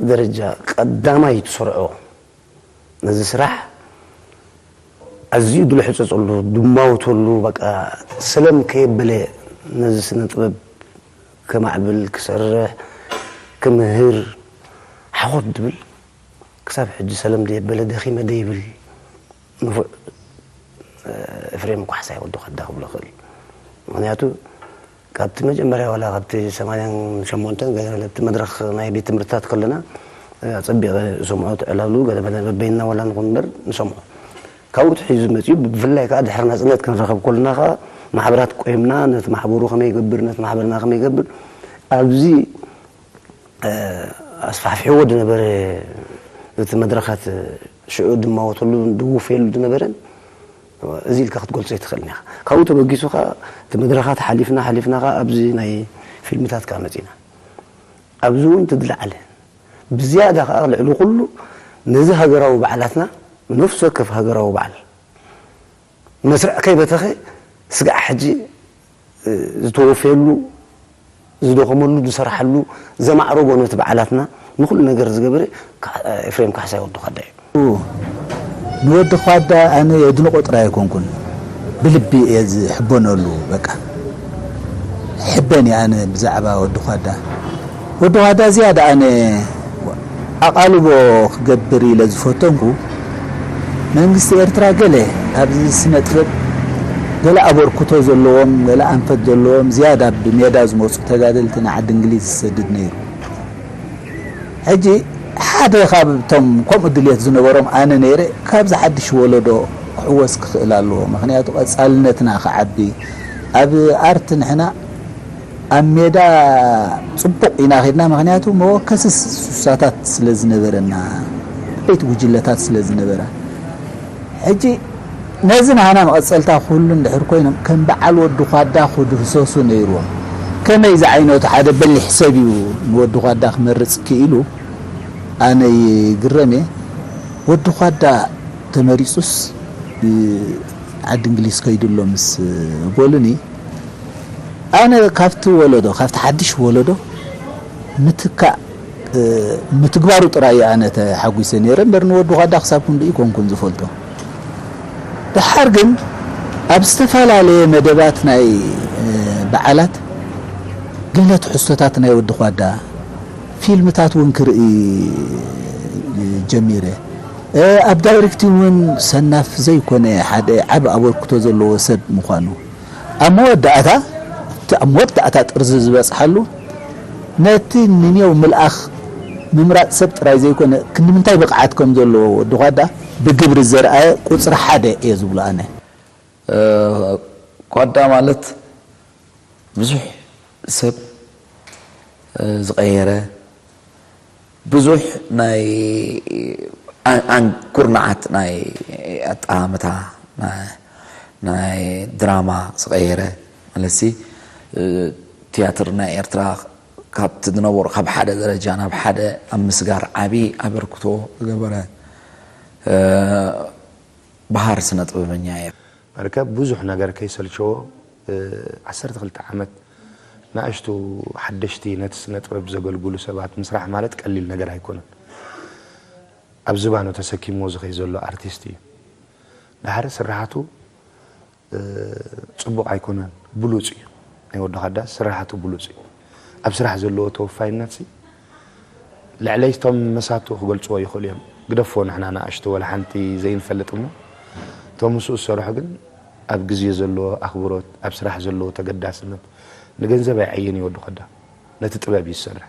ደረጃ ቀዳማይ ትሰርዖ ነዚ ስራሕ ኣዝዩ ድልሕፀፀሉ ድማወተሉ በቃ ሰለም ከየበለ ነዚ ስነ ጥበብ ከማዕብል ክሰርሕ ክምህር ሓኾት ድብል ክሳብ ሕጂ ሰለም ደየበለ ደኺመ ደይብል ንፉዕ ኤፍሬም ኳሕሳይ ወዲ ከዳ ክብሎ ክእል ምክንያቱ ካብቲ መጀመርያ ዋላ ካብቲ ሰማንያን ሸሞንተን ገለ እቲ መድረኽ ናይ ቤት ትምህርትታት ከለና ኣጸቢቐ እሰምዖ እቲ ዕላሉ ገለ መለ በበይንና ዋላ ንኹን እምበር ንሰምዖ ካብኡ ትሒዙ መጺኡ ብፍላይ ከዓ ድሕሪ ናጽነት ክንረኸብ ከለና ከዓ ማሕበራት ቆይምና ነቲ ማሕበሩ ከመይ ይገብር ነቲ ማሕበርና ከመይ ይገብር ኣብዚ ኣስፋሕፊሕዎ ዝነበረ እቲ መድረኻት ሽዑ ድማወተሉ ድውፈየሉ ዝነበረን እዚ ኢልካ ክትገልጾ ኣይትኽእልን ኢኻ። ካብኡ ተበጊሱ ኸዓ እቲ መድረኻት ሓሊፍና ሓሊፍና ኸዓ ኣብዚ ናይ ፊልምታት ከዓ መጺና። ኣብዚ እውን እቲ ዝለዓለ ብዝያዳ ኸዓ ልዕሊ ኩሉ ነዚ ሃገራዊ በዓላትና ነፍሲ ወከፍ ሃገራዊ በዓል መስርዕ ከይበተኸ ስጋዕ ሕጂ ዝተወፈየሉ ዝደኸመሉ ዝሰርሓሉ ዘማዕረጎ ነቲ በዓላትና ንኹሉ ነገር ዝገበረ ኤፍሬም ካሕሳይ ወዲ ኳዳ እዩ። ንወዲ ኳዳ ኣነ የድንቆ ጥራይ ኣይኮንኩን ብልቢ እየ ዝሕበነሉ በቃ ሕበን እየ ኣነ ብዛዕባ ወዲ ኳዳ ወዲ ኳዳ ዝያዳ ኣነ ኣቓልቦ ክገብር ኢለ ዝፈተንኩ መንግስቲ ኤርትራ ገለ ኣብዚ ስነ ጥበብ ገለ ኣበርክቶ ዘለዎም ገለ ኣንፈት ዘለዎም ዝያዳ ብሜዳ ዝመፁ ተጋደልቲ ንዓዲ እንግሊዝ ዝሰድድ ነይሩ። ሕጂ ሓደ ካብቶም ከምኡ ድልየት ዝነበሮም ኣነ ነይረ ካብዚ ሓድሽ ወለዶ ክሕወስ ክኽእል ኣለዎ። ምኽንያቱ ቀፃልነትና ክዓቢ ኣብ ኣርት ንሕና ኣብ ሜዳ ፅቡቕ ኢና ኸድና ምኽንያቱ መወከሲ ሱሳታት ስለ ዝነበረና ዓበይቲ ጉጅለታት ስለ ዝነበራ ሕጂ ነዚ ናህና መቐፀልታ ክህሉ እንድሕር ኮይኖም ከም በዓል ወዲ ኳዳ ክድህሰሱ ነይርዎም ከመይ ዝዓይነቱ ሓደ በሊሕ ሰብ እዩ ንወዲ ኳዳ ክመርፅ ክኢሉ ኣነ ይግረም እየ ወዲ ኳዳ ተመሪፁስ ዓዲ እንግሊዝ ከይዱ ኣሎ ምስ በሉኒ ኣነ ካብቲ ወለዶ ካብቲ ሓድሽ ወለዶ ምትካእ ምትግባሩ ጥራይ እየ ኣነ ተሓጒሰ ነይረ እምበር ንወዲ ኳዳ ክሳብ ክንድኡ ኣይኮንኩን ዝፈልጦ። ደሓር ግን ኣብ ዝተፈላለየ መደባት ናይ በዓላት ገለ ትሕዝቶታት ናይ ወዲ ኳዳ ፊልምታት እውን ክርኢ ጀሚረ። ኣብ ዳይሬክቲንግ እውን ሰናፍ ዘይኮነ ሓደ ዓቢ ኣበርክቶ ዘለዎ ሰብ ምዃኑ ኣብ መወዳእታ እቲ ኣብ መወዳእታ ጥርዚ ዝበጽሓሉ ነቲ ንኔው ምልኣኽ ምምራጽ ሰብ ጥራይ ዘይኮነ ክንዲ ምንታይ ብቕዓት ከም ዘለዎ ወዲ ኳዳ ብግብሪ ዘርኣየ ቁጽሪ ሓደ እየ ዝብሎ ኣነ። ኳዳ ማለት ብዙሕ ሰብ ዝቐየረ ብዙሕ ናይ ኩርናዓት ናይ ኣጠማምታ ናይ ድራማ ዝቐየረ ማለት ሲ ትያትር ናይ ኤርትራ ካብቲ ዝነበሩ ካብ ሓደ ደረጃ ናብ ሓደ ኣብ ምስጋር ዓቢ ኣበርክቶ ዝገበረ በሃር ስነ ጥበበኛ እየ። መርከብ ብዙሕ ነገር ከይሰልቸዎ ዓሰርተ ክልተ ዓመት ንኣሽቱ ሓደሽቲ ነቲ ስነ ጥበብ ዘገልግሉ ሰባት ምስራሕ ማለት ቀሊል ነገር ኣይኮነን። ኣብ ዝባኑ ተሰኪምዎ ዝኸይ ዘሎ ኣርቲስት እዩ። ድሓር ስርሓቱ ጽቡቕ ኣይኮነን። ብሉጽ እዩ። ናይ ወዲ ኻዳ ስራሓቱ ብሉጽ እዩ። ኣብ ስራሕ ዘለዎ ተወፋይነት ሲ ልዕለይ እቶም መሳቱ ክገልጽዎ ይኽእሉ እዮም። ግደፎ ንሕና ንኣሽቱ ወላ ሓንቲ ዘይንፈልጥ እሞ እቶም ምስኡ ዝሰርሑ ግን ኣብ ግዜ ዘለዎ ኣኽብሮት፣ ኣብ ስራሕ ዘለዎ ተገዳስነት ንገንዘብ ኣይዓይን እዩ ወዲ ኻዳ። ነቲ ጥበብ እዩ ዝሰርሕ።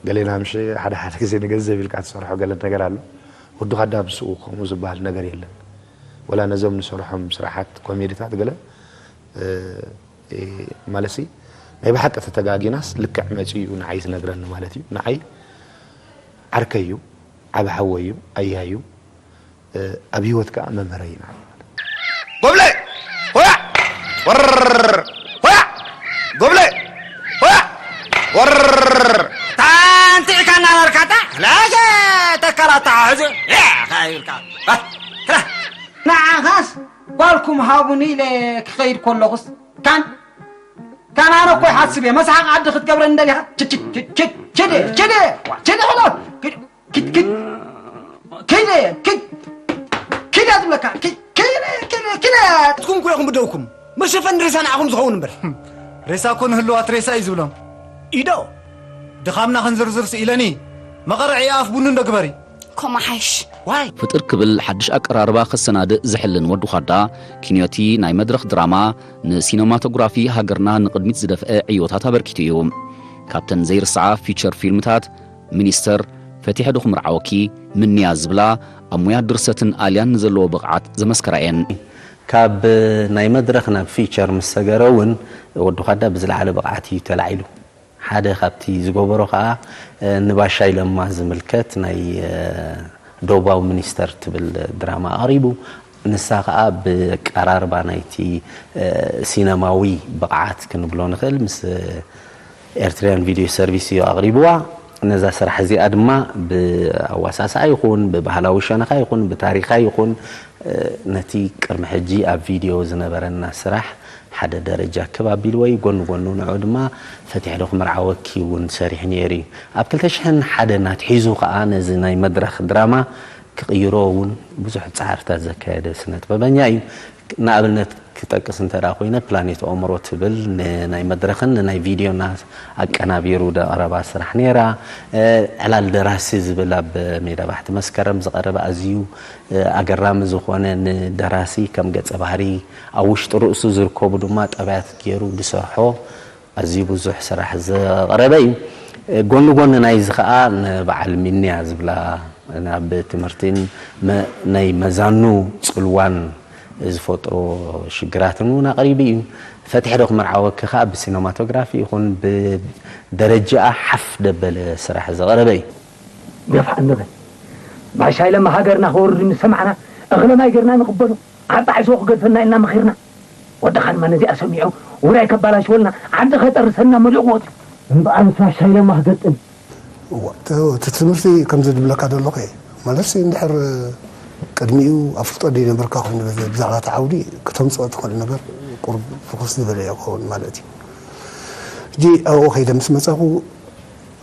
ገሌና ምሽ ሓደ ሓደ ግዜ ንገንዘብ ኢልካ ትሰርሖ ገለ ነገር ኣሎ። ወዲ ኻዳ ምስኡ ከምኡ ዝበሃል ነገር የለን። ወላ ነዞም ንሰርሖም ስራሓት ኮሜዲታት ገለ ማለሲ ናይ ብሓቂ ተተጋጊናስ ልክዕ መፂኡ ንዓይ ትነግረኒ ማለት እዩ። ንዓይ ዓርከይ እዩ፣ ዓብ ሓወይ እዩ፣ ኣያይ እዩ። ኣብ ህይወት ከዓ መምህረይ እዩ ንዓይ። ጎብለ! ሆያ! ወር! ሆያ! ጎብለ! ሆያ! ወር! ታንቲዕካ እናበርካታ ላሸ ተከላታ ሕዚ ያ ካይብልካ ንዓኻስ ጓልኩም ሃቡኒ ኢለ ክኸይድ ከለኹስ ካን ካን ኣነ እኮ ይሓስብ እየ መሳሓቕ ዓዲ ክትገብረኒ እንደሊኻ ችድ ችድ ችድ ችድ ችድ ችድ ችድ ችድ ችድ ችድ ኪደ ኪደ ኪደ ትብለካ ኪደ ኪደ ኪደ ትኩም ኩለኩም ብደውኩም መሸፈን ሬሳ ንዓኹም ዝኸውን እምበር ሬሳ እኮ ንህልዋት ሬሳ እዩ ዝብሎም ኢዶ ድኻምና ክንዝርዝር ስኢለኒ መቐርዒ ኣፍ ቡኑ እንዶ ግበሪ ኮማሓሽ ዋይ ፍጥር ክብል ሓድሽ ኣቀራርባ ከሰናድእ ዝሕልን ወዲ ዃዳ ኪንዮቲ ናይ መድረኽ ድራማ ንሲነማቶግራፊ ሃገርና ንቕድሚት ዝደፍአ ዕዮታት ኣበርኪቱ እዩ። ካብተን ዘይርስዓ ፊቸር ፊልምታት ሚኒስተር፣ ፈቲሐ ዶ ክምርዓወኪ፣ ምንያ ዝብላ ኣብ ሞያ ድርሰትን ኣልያን ንዘለዎ ብቕዓት ዘመስከራ እየን። ካብ ናይ መድረኽ ናብ ፊቸር ምስ ሰገረ እውን ወዲ ዃዳ ብዝለዓለ ብቕዓት እዩ ተላዒሉ። ሓደ ካብቲ ዝገበሮ ከዓ ንባሻይ ለማ ዝምልከት ናይ ዶባዊ ሚኒስተር ትብል ድራማ ኣቕሪቡ። ንሳ ከዓ ብቀራርባ ናይቲ ሲነማዊ ብቕዓት ክንብሎ ንኽእል ምስ ኤርትሪያን ቪድዮ ሰርቪስ እዩ ኣቕሪብዋ። ነዛ ስራሕ እዚኣ ድማ ብኣዋሳስኣ ይኹን ብባህላዊ ሸነኻ ይኹን ብታሪኻ ይኹን ነቲ ቅድሚ ሕጂ ኣብ ቪድዮ ዝነበረና ስራሕ ሓደ ደረጃ ክብ ኣቢልዎ እዩ። ጎኒ ጎኑ ንዑ ድማ ፈቲሐ ዶ ክምርዓወኪ እውን ሰሪሑ ነይሩ እዩ። ኣብ ክልተ ሽሕን ሓደን ኣትሒዙ ከዓ ነዚ ናይ መድረኽ ድራማ ክቕይሮ እውን ብዙሕ ፃዕርታት ዘካየደ ስነ ጥበበኛ እዩ። ንኣብነት ክጠቅስ እንተ ደኣ ኮይነ ፕላኔት ኦምሮ ትብል ንናይ መድረኽን ንናይ ቪድዮና ኣቀናቢሩ ዘቕረባ ስራሕ ነይራ። ዕላል ደራሲ ዝብል ኣብ ሜዳ ባሕቲ መስከረም ዝቐረበ ኣዝዩ ኣገራሚ ዝኾነ ንደራሲ ከም ገጸ ባህሪ ኣብ ውሽጢ ርእሱ ዝርከቡ ድማ ጠባያት ገይሩ ዝሰርሖ ኣዝዩ ብዙሕ ስራሕ ዘቕረበ እዩ። ጎኒ ጎኒ ናይዚ ከዓ ንበዓል ሚንያ ዝብላ ናብ ትምህርትን ናይ መዛኑ ፅልዋን ዝፈጥሮ ሽግራትን እውን ኣቕሪቡ እዩ። ፈትሒ ዶ ክምርዓወኪ ከዓ ብሲኖማቶግራፊ ይኹን ብደረጃኣ ሓፍ ደበለ ስራሕ ዘቕረበ እዩ። ገፋዕ እንበል ባሻይ ለማ ሃገርና ክወርድ ምስ ሰማዕና እኽለ ማይ ገርና ንቕበሎ ዓጣዒሶ ክገድፈና ኢልና መኺርና ወድኻ ድማ ነዚኣ ሰሚዑ ውራይ ከባላሽወልና ዓዲ ከጠርሰና መሊቑ ወፂኡ እምበኣር ምስ ባሻይ ለማ ክገጥም እዋ እቲ ትምህርቲ ከምዚ ዝብለካ ዘለኹ እየ ማለት እንድሕር ቅድሚኡ ኣፍልጦ ዘይነበርካ ኮይኑ ብዛዕባ እቲ ዓውዲ ክተምፅኦ ትኽእል ነገር ቁሩብ ፍኹስ ዝበለ እየ ክኸውን ማለት እዩ ሕጂ ኣብኡ ከይደ ምስ መፃኹ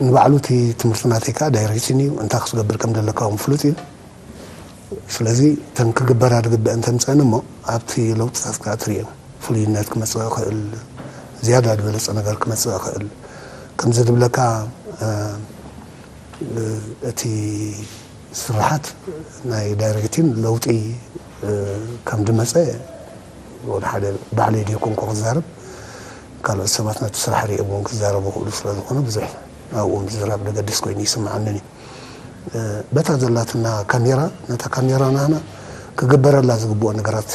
ንባዕሉ እቲ ትምህርቲ ናተይ ከዓ ዳይሬክሽን እዩ እንታይ ክትገብር ከም ዘለካ እውን ፍሉጥ እዩ ስለዚ እተን ክግበራ ዝግበአን ተምፀአን እሞ ኣብቲ ለውጥታት ከዓ ትሪኦ ፍሉይነት ክመፅእ ይኽእል ዝያዳ ዝበለፀ ነገር ክመፅእ ይኽእል ከምዚ ዝብለካ እቲ ስራሓት ናይ ዳይሬክቲን ለውጢ ከም ዝመፀ ወደ ሓደ ባዕለይ ዘይኮንኩ ክዛረብ ካልኦት ሰባት ነቲ ስራሕ ሪኦም እውን ክዛረቡ ክእሉ ስለ ዝኾኑ ብዙሕ ኣብኡ ምዝራብ ዘገድስ ኮይኑ ይስምዓንን እዩ። በታ ዘላትና ካሜራ ነታ ካሜራ ናህና ክግበረላ ዝግብኦ ነገራት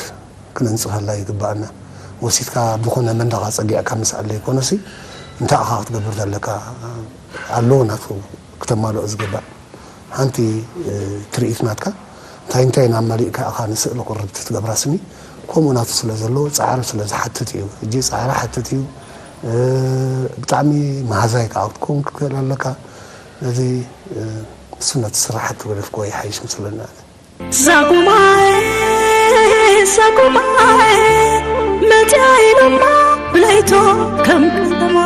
ክነንፅፈላ ይግብኣና። ወሲድካ ብኾነ መንደቕ ኣፀጊዕካ ምስኣል ዘይኮነሲ እንታይ ኢኻ ክትገብር ዘለካ ኣለዎ ናቱ ክተማልኦ ዝግባእ ሓንቲ ትርኢት ናትካ እንታይ እንታይ ናብ መሊእካ ኢኻ ንስእሊ ቁርብቲ ትገብራ ስኒ ከምኡ ናቱ ስለ ዘለዎ ፃዕሪ ስለ ዝሓትት እዩ። ሕጂ ፃዕሪ ሓትት እዩ ብጣዕሚ መሃዛይ ከዓ ክትከውን ክትክእል ኣለካ። ነዚ ንሱ ነቲ ስራሓት ተገደፍክዎ ይሓይሽ መስለኒ ኣነ። ዛጉማኤ ዛጉማኤ መፅያ ኢሎማ ብለይቶ ከም ከተማ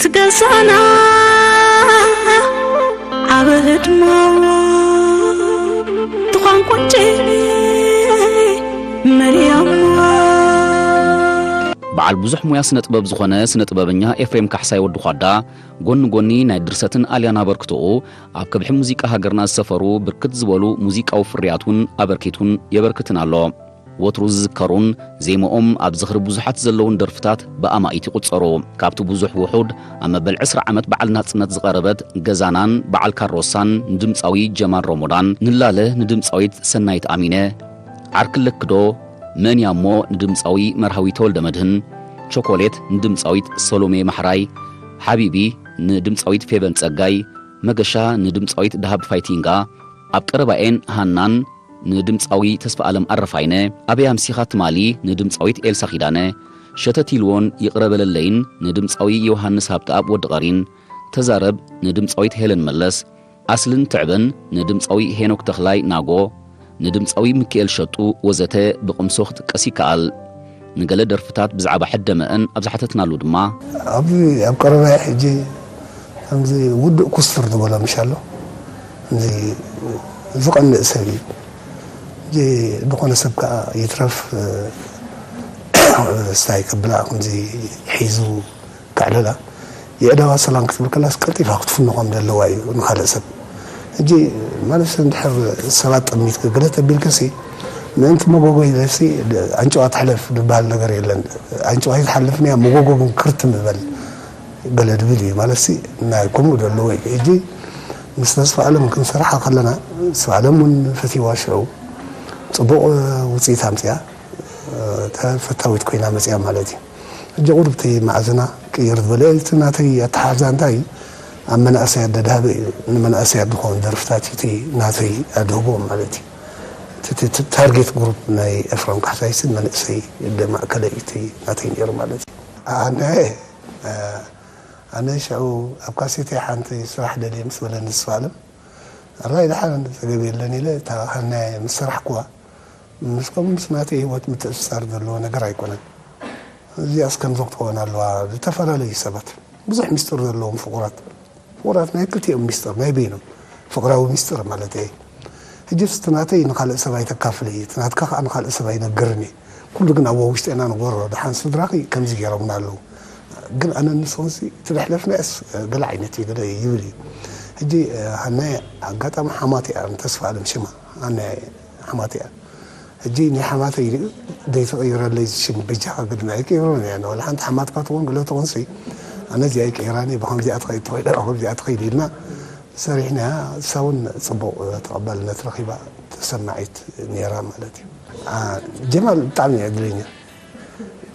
ትገዛና ዓበ ህድሞ ትዃን ቁንጭ በዓል ብዙሕ ሞያ ስነ ጥበብ ዝኾነ ስነ ጥበበኛ ኤፍሬም ካሕሳይ ወዲ ኳዳ፣ ጎኒ ጎኒ ናይ ድርሰትን ኣልያን ኣበርክቶኡ፣ ኣብ ከብሒ ሙዚቃ ሃገርና ዝሰፈሩ ብርክት ዝበሉ ሙዚቃዊ ፍርያት እውን ኣበርኪቱን የበርክትን ኣሎ። ወትሩ ዝዝከሩን ዜማኦም ኣብ ዝኽሪ ብዙሓት ዘለውን ደርፍታት ብኣማኢት ይቑጸሩ። ካብቲ ብዙሕ ውሑድ ኣብ መበል ዕስራ ዓመት በዓል ናጽነት ዝቐረበት ገዛናን በዓል ካሮሳን ንድምጻዊ ጀማል ሮሞዳን፣ ንላለ ንድምጻዊት ሰናይት ኣሚነ፣ ዓርኪ ኣለኪዶ፣ መን እያ እሞ ንድምጻዊ መርሃዊ ተወልደመድህን፣ ቸኮሌት ንድምጻዊት ሰሎሜ ማሕራይ፣ ሓቢቢ ንድምጻዊት ፌበን ጸጋይ፣ መገሻ ንድምጻዊት ደሃብ ፋይቲንጋ፣ ኣብ ቀረባኤን ሃናን ንድምጻዊ ተስፋኣለም ኣረፋይነ፣ ኣበይ ኣምሲኻ ትማሊ ንድምጻዊት ኤልሳ ኪዳነ፣ ሸተት ኢልዎን ይቕረ በለለይን ንድምጻዊ ዮሃንስ ሃብተኣብ ወዲ ቐሪን፣ ተዛረብ ንድምጻዊት ሄለን መለስ፣ ኣስልን ትዕበን ንድምጻዊ ሄኖክ ተኽላይ ናጎ፣ ንድምጻዊ ሚኪኤል ሸጡ ወዘተ ብቕምሶ ክጥቀስ ይከኣል። ንገለ ደርፍታት ብዛዕባ ሕደመአን ኣብ ዝሓተትናሉ ድማ፣ ኣብ ኣብ ቀረባይ ሕጂ ከምዚ ውዱእ ኩስትር ዝበሎ ምሽ ኣሎ። ከምዚ ዝቐንእ ሰብ እዩ። ሕጂ ዝኾነ ሰብ ከዓ ይትረፍ፣ ስታይ ከብላ ከምዚ ሒዙ ከዕልላ፣ የእዳዋ ሰላም ክትብል ከላስ ቀልጢፋ ክትፍኖ ከም ዘለዋ እዩ ንኻልእ ሰብ። ሕጂ ማለት እንድሕር ሰባት ጠሚትካ ገለ ተቢልካሲ፣ ምእንቲ መጎጎ ኢለሲ ኣንጭዋ ትሕለፍ ዝበሃል ነገር የለን። ኣንጭዋ ኣይትሓልፍን እያ፣ መጎጎ ግን ክርትም ይበል ገለ ድብል እዩ። ማለትሲ ናይ ከምኡ ዘለዎ እዩ። ሕጂ ምስ ተስፋ ኣለም ክንሰርሓ ከለና፣ ተስፋ ኣለም እውን ፈትይዋ ሽዑ፣ ጽቡቕ ውጽኢት ኣምጽኣ፣ ተፈታዊት ኮይና መጽኣ ማለት እዩ። ሕጂ ቁሩብ እቲ መኣዝና ቅይር ዝበለ፣ እቲ ናተይ ኣተሓሕዛ እንታይ እዩ? ኣብ መናእሰያት ደድሃበ እዩ። ንመናእሰያት ዝኸውን ደርፍታት እዩ እቲ ናተይ ኣድህቦ ማለት እዩ። እቲ፣ እቲ፣ እቲ ታርጌት ግሩፕ ናይ ኤፍረም ካሕሳይሲ መንእሰይ ደማእከለ እዩ እቲ ናተይ ነይሩ ማለት እዩ። ኣነ፣ ኣነ ሽዑ ኣብ ካሴተይ ሓንቲ ስራሕ ደልየ ምስ በለኒ ተስፋ ኣለም፣ ኣራይ ደሓን ተገቢ የለን ኢለ እታ ሃናየ ምስ ሰራሕኩዋ፣ ምስ ከምኡ ምስ ናተይ ህይወት ምትእስሳር ዘለዎ ነገር ኣይኮነን። እዚኣስ ከምዚ ክትኸውን ኣለዋ። ዝተፈላለዩ ሰባት፣ ብዙሕ ሚስጥር ዘለዎም ፍቑራት፣ ፍቑራት ናይ ክልቲኦም ሚስጥር፣ ናይ በይኖም ፍቕራዊ ሚስጥር ማለት እየ። ሕጂ እቲ ናተይ ንኻልእ ሰብ ኣይተካፍል እየ፣ እቲ ናትካ ከዓ ንኻልእ ሰብ ኣይነግርን እየ። ኩሉ ግን ኣብ ውሽጥና ንግበሮ። ደሓን ስድራኺ ከምዚ ገይሮምና ኣለዉ። ግን ኣነ ንስኽንሲ እቲ ዘሕለፍናዮስ ገለ ዓይነት እዩ፣ ገለ ይብል እዩ። ሕጂ ሃናየ ኣጋጣሚ ሓማት እያ፣ ንተስፋ ኣለም ሽማ። ኣነ ሓማት እያ። ሕጂ ናይ ሓማተይ ኢሉ ዘይተቐይረለይ ሽም በጃኻ ግድና ኣይቀይሮን እያ። ዋላ ሓንቲ ሓማትካ ትኹን ገለ ትኹንሲ፣ ኣነ እዚኣ ኣይቀይራን እየ፣ ብኸምዚኣ ትኸይድ ትኽእል፣ ብኸምዚኣ ትኸይድ ኢልና ሰሪሕናያ። እሳ እውን ጽቡቕ ተቐባልነት ረኺባ፣ ተሰማዒት ነይራ ማለት እዩ። አ፣ ጀማል ብጣዕሚ እዩ ዕድለኛ።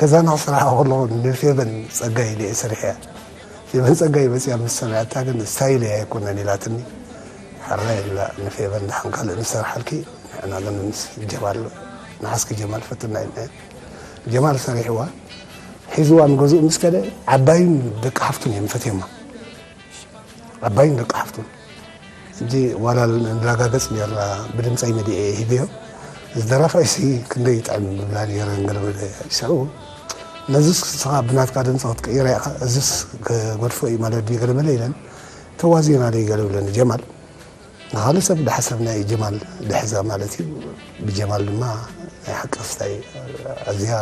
ገዛና ክሰርሓ ከለኹ ንፌቨን ጸጋይ ኢለ እየ ሰሪሐያ። ፌቨን ጸጋይ መጺኣ ምስ ሰምዐታ ግን ስታይለይ ኣይኮነን ኢላትኒ። ሕራይ ኢላ ንፌቨን ደሓን ካልእ ንሰርሓልኪ፣ ንሕና ግን ምስ ጀማል፣ ንሓስኪ ጀማል ፈትና ኢልናዮ። ጀማል ሰሪሕዋ፣ ሒዝዋ ንገዝኡ ምስ ከደ ዓባይን ደቂ ሓፍቱን እዮም ፈትዮማ። ዓባይን ደቂ ሓፍቱን። ሕጂ ዋላ ንረጋገጽ ኔርና ብድምጸይ መሊኤ ሂበዮ። እዚ ደራፋይሲ ክንደይ ይጥዕም ንብላ ኔረን ገለ መለ ሽዑ። ነዚስ ንስኻ ብናትካ ድምጺ ክትቅይራ ኢኻ፣ እዚስ ክገድፎ እዩ ማለት ድዩ ገለ መለ ኢለን። ተዋዚናለይ ገለ ብለኒ ጀማል። ንኻልእ ሰብ እንዳሓሰብና እዩ ጀማል ድሕዛ ማለት እዩ። ብጀማል ድማ ናይ ሓቂ ክስታይ ኣዝያ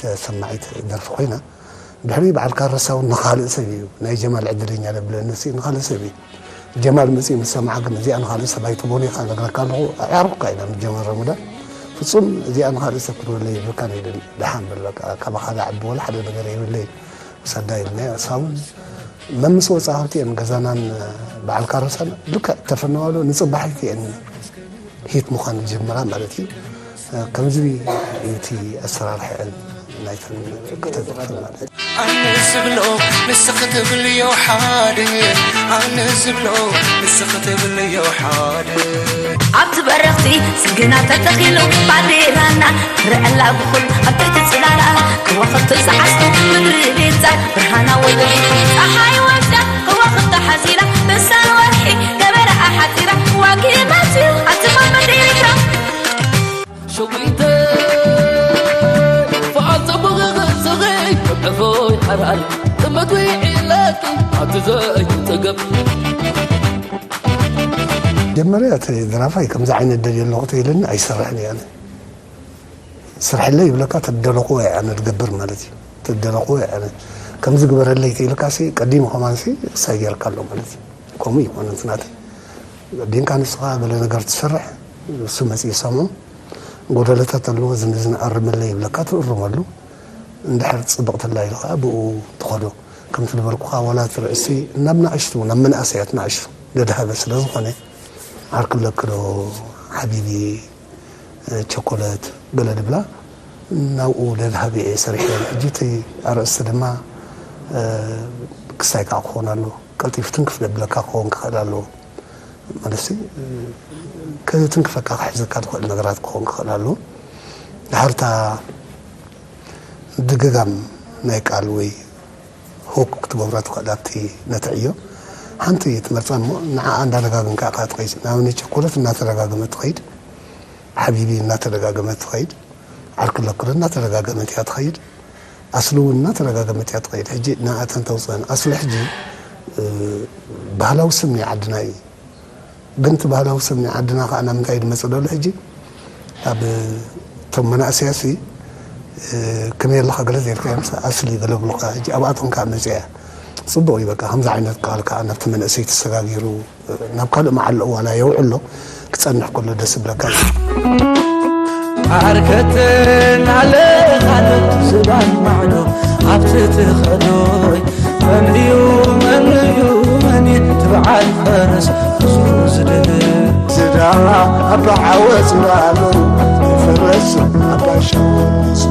ተሰማዒት ደርፊ ኮይና። ድሕሪ በዓል ካረሳ እውን ንኻልእ ሰብ እዩ፣ ናይ ጀማል ዕድለኛ ደብለኒ ንሲ ንኻልእ ሰብ እዩ። ጀማል መጺኡ ምስ ሰምዓ ግን እዚኣ ንኻልእ ሰብ ኣይትቦን ኢኻ ነግረካ ኣለኹ፣ ኣዕሩኽካ ኢና ምስ ጀማል ረመዳን። ፍጹም እዚኣ ንኻልእ ሰብ ክትበለ የብልካን ኢለን። ደሓን በል በቃ ካባኻ ዝዓቢ ወላ ሓደ ነገር የብለይ። ውሰዳ ኢልና እሳ እውን መምስ ወፃ ሃብቲ እየን ገዛናን በዓል ካረሳን ልክዕ ተፈነዋሉ ንፅባሒት እየን ሂት ምዃን ዝጀምራ ማለት እዩ። ከምዚ እዩ እቲ ኣሰራርሐአን ናይተን ክተደርፈን ማለት እዩ። ኣነ ዝብሎ ንስኺ ትብልዮ ሓደ፣ ኣነ ዝብሎ ንስኺ ትብልዮ ሓደ። ኣብቲ በረኽቲ ስግና ተተኺሉ ባንዴራና ክረአ ኣላ ብኹሉ ኣብ ትሕቲ ጽላላ ከዋኽብቲ ዝዓስሉ ምድሪ ቤዛ ብርሃና ወለሉ ጸሓይ ወፍያ ከዋኽብታ ሓዚላ ንሳ ወርሒ ገበረኣ ሓጺራ ዋጊ መጽዩ ኣትማ መደይታ ሸዊተ ፍቓድ ጽቡቕ ቕስኺ ዕፎይ ሓራሪ ጥመት ዊዒለኪ ኣብቲ ዘይጽገብ። መጀመርያ እቲ ደራፋይ ከምዚ ዓይነት ደልዮ ኣለኹ ተይለኒ ኣይሰርሕን እየ ኣነ። ስርሐለይ ይብለካ፣ ተደለኹ ወይ ኣነ ዝገብር ማለት እዩ። ተደለኹ ወይ ኣነ ከምዚ ግበረለይ ተኢልካ ሲ ቀዲሙ ከማን ሲ እሳይ ገይርካ ኣሎ ማለት እዩ። ከምኡ ይኮነ እንት ናተይ። ዲንካ ንስኻ ገለ ነገር ትሰርሕ፣ እሱ መጽኡ ይሰምዖ። ጎደለታት ኣለዎ፣ እዚ ነዚ ንኣርመለይ ይብለካ፣ ትእርመሉ። እንድሕር ጽብቕቲ ኣላ ኢሉ ከኣ ብኡ ትኸዶ። ከምቲ ዝበልኩኻ፣ ዋላ እቲ ርእሲ ናብ ንኣሽቱ፣ ናብ መናእሰያት ንኣሽቱ ደድሃበ ስለ ዝኾነ፣ ዓርኪ ኣለኪ ዶ ሓቢቢ፣ ቸኮለት ገለ ድብላ፣ ናብኡ ደድሃበ እየ ሰሪሐ። ሕጂ እቲ ኣርእስቲ ድማ፣ እ፣ ክስታይ ከኣ ክኸውን ኣለዎ። ቀልጢፉ ትንክፍ ደብለካ ክኸውን ክኽእል ኣለዎ። ማለት ሲ፣ እ፣ ከትንክፈካ ክሕዘካ ዝኽእል ነገራት ክኸውን ክኽእል ኣለዎ። ድሓር እታ ድግጋም ናይ ቃል ወይ ሆክ ክትገብራ ትኽእል ኣብቲ ነቲ ዕዮ። ሓንቲ ትመርጻ እሞ ንዓኣ እንዳደጋገምካ ኢኻ ትኸይድ። ንኣብነት ቸኮለት እናተደጋገመት ትኸይድ፣ ሓቢቢ እናተደጋገመት ትኸይድ፣ ዓርኪ ለኩል እናተደጋገመት እያ ትኸይድ፣ ኣስሊ እውን እናተደጋገመት እያ ትኸይድ። ሕጂ ንኣተን ተውፅአን። ኣስሊ ሕጂ፣ እ፣ ባህላዊ ስም ናይ ዓድና እዩ። ግን እቲ ባህላዊ ስም ናይ ዓድና ከዓ ናብ ምንታይ ድመፅእ ደሎ ሕጂ? ኣብ እቶም መናእሰያሲ፣ እ፣ ከመይ ኣለኻ ገለ ዘይልካ እዮም፣ ኣስሊ ገለ ብሉኻ። ሕጂ ኣብኣቶም ከዓ መፅያ እያ። ፅቡቕ እዩ፣ በቃ ከምዚ ዓይነት ቃል ከዓ ናብቲ መንእሰይ ተሰጋጊሩ፣ እ፣ ናብ ካልእ መዓልኡ ዋላ የውዕሎ ክፀንሕ ከሎ ደስ ይብለካ። ዓርከተን ኣለኻዶ ዝባን ማዕዶ ኣብቲ ትኸዶይ መን እዩ፣ መን እዩ፣ መን እዩ ትብዓል ፈረስ ብዙ ዝድህብ? ዝዳ ኣባ ዓወት እንዳሉ ፈረስ ኣባ ሸሞስ